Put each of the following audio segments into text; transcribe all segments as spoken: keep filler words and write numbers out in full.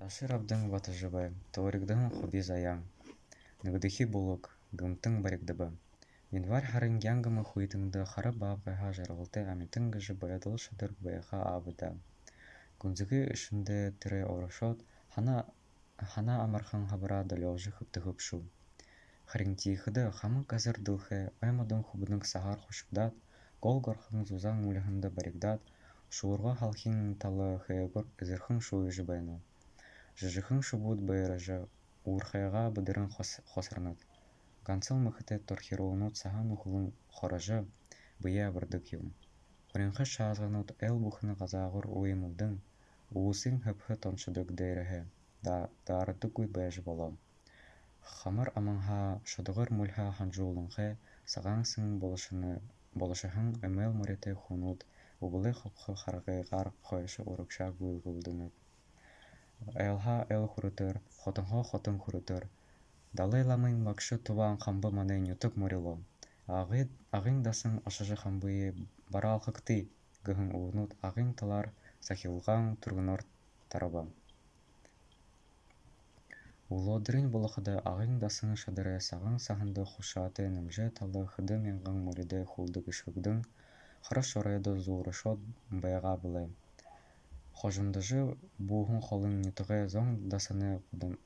Башир Абдан Батожабай. Төөригдэһэн хуби заяан. Нэгэдэхи бүлэг. Гэмтэн баригдаба. Январь һарын янгама хүйтэн дээрэ хара баабгайһаа жаргалтай амитан гэжэ байдал шадар байха ааб даа. Гүнзэгы эшэндээ тэрэ орошоод, һанаа, һанаа амархан хабараа долёожо хэбтэхэ бшуу. Харин тиихэдэ хамаг газар дэлхэй, ой модон хүбэнэг саһаар хушагдаад, гол горхон зузаан үльһэндэ баригдаад, шуурга һалхин тала хээгүүр эзэрхэн шууяжа байна. Жэжэхэн шубууд байража, уурхайгаа бэдэрэн хос-, хосорнод. Гансал мэхэтэй торхиролнууд саһан үхэлэн хорожо, бэеэ абардаг юм. Хуринхы шаазганууд айл бүхэнэй газаагуур уймалдан, уусын хэбхэ тоншодог дээрэһээ да-, даарадаггүй байжа болоо. Хамар аманһаа шодогор мулиһаа ханжууланхай, сагаан сэн болошоно-, болошоһон эмээл моритой хүнүүд үбэлэй хобхо харгыгаар хойшо урагшаа гүйлгэлдэнэд. Айлһаа айл хүрэтэр, хотонһоо хотон хүрэтэр: «Далай ламын багша Тубаан хамба манай нютаг морилоо. Агы-, Агын дасан ошожо, хамбые бараалхагты» гэһэн үгэнүүд Агын талаар сахилгаан түргэнөөр тараба. Үглөөдэрынь болоходо Агын дасан шадарай сагаан саһанда хушаатай нэмжээ тала хэдэн мянган моридой хүлдэ гэшхэгдэн, хара шоройдо зуурашоод байгаа бэлэй. Хожомдожо бууһан холын нютагай зон дасанай гудам-,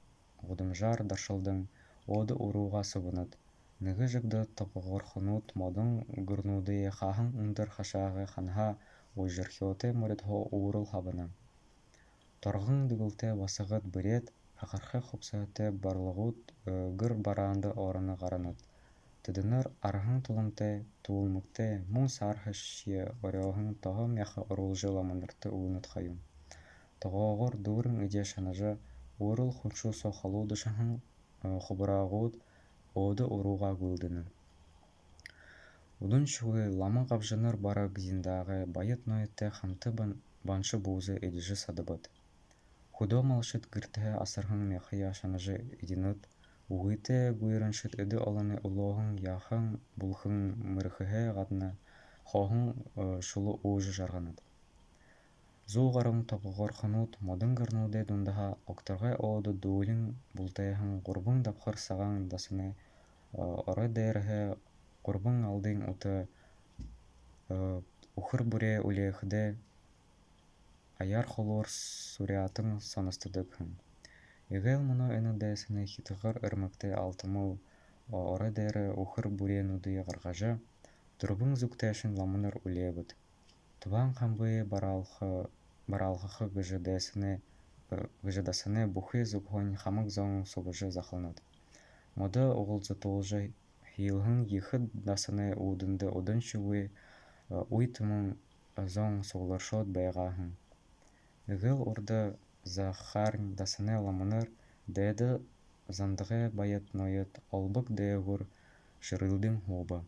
гудамжаар даршалдан, өөдэ уруугаа субанад. Нэгэ жэгдэ тогогорхонууд модон гэрнүүдые хааһан үндэр хашаагай ханаһаа уйжархёотой моридһоо уурал хабана. Торгон дэгэлтэй басагад бэреэд, хахархай хубсаһатай барлагууд, э, гэр бараанда ороно гаранад. Тэдэнэр арһан туламтай, туулмагтай, мүн саарһашье орёоһон тоһо мяха оруулжа, ламанарта үгэнэд ха юм. Тогоогоор дүүрэн эдеэ шанажа, уурал хуншуу соо халуудашаһан, э, хубараагууд өөдэ уруугаа гүйлдэнэ. Уданшьегүй лама габжанар бараг зиндаагай баяд ноёдтой хамта бан-, банша бууза эдижэ садабад. Хүдөө малшад гэртэһээ асарһан мяхаяа шанажа эдинэд, үгытэй гуйраншад эдэ олоной үлөөһэн яһан булхан мэрэхэһээ гадна хооһон, э, шулуу уужа жарганад. Зуу гаран тогогорхонууд модон гэрнүүдэй дундаһаа огторгой өөдэ дүүлин бултайһан гурбан дабхар сагаан дасанай, э, орой дээрэһээ гурбан алдын ута, э, үхэр бүреэ үлеэхэдээ аяар холуур суряатан соностодог һэн. Эгээл мүнөө энэ дайсанай хитагар эрмэгтэй алтамал, э, орой дээрэ үхэр бүреэнүүдые гаргажа, дүрбэн зүгтээшэнь ламанар үлеэбэд. Тубаан хамбые бараалха-, бараалхаха гэжэ дайсанай, э, гэжэ дасанай бүхы зүгһөөнь хамаг зон сугажа захалнад. Модо угалзатуулжа һиилһэн ехэ дасанай үүдэндэ уданшьегүй, э, үй түмэн зон сугларшоод байгаа һэн. Эгээл урда захаарнь дасанай ламанар дээдэ зандагай баяд ноёд олбог дээгүүр шэрылдэн һууба.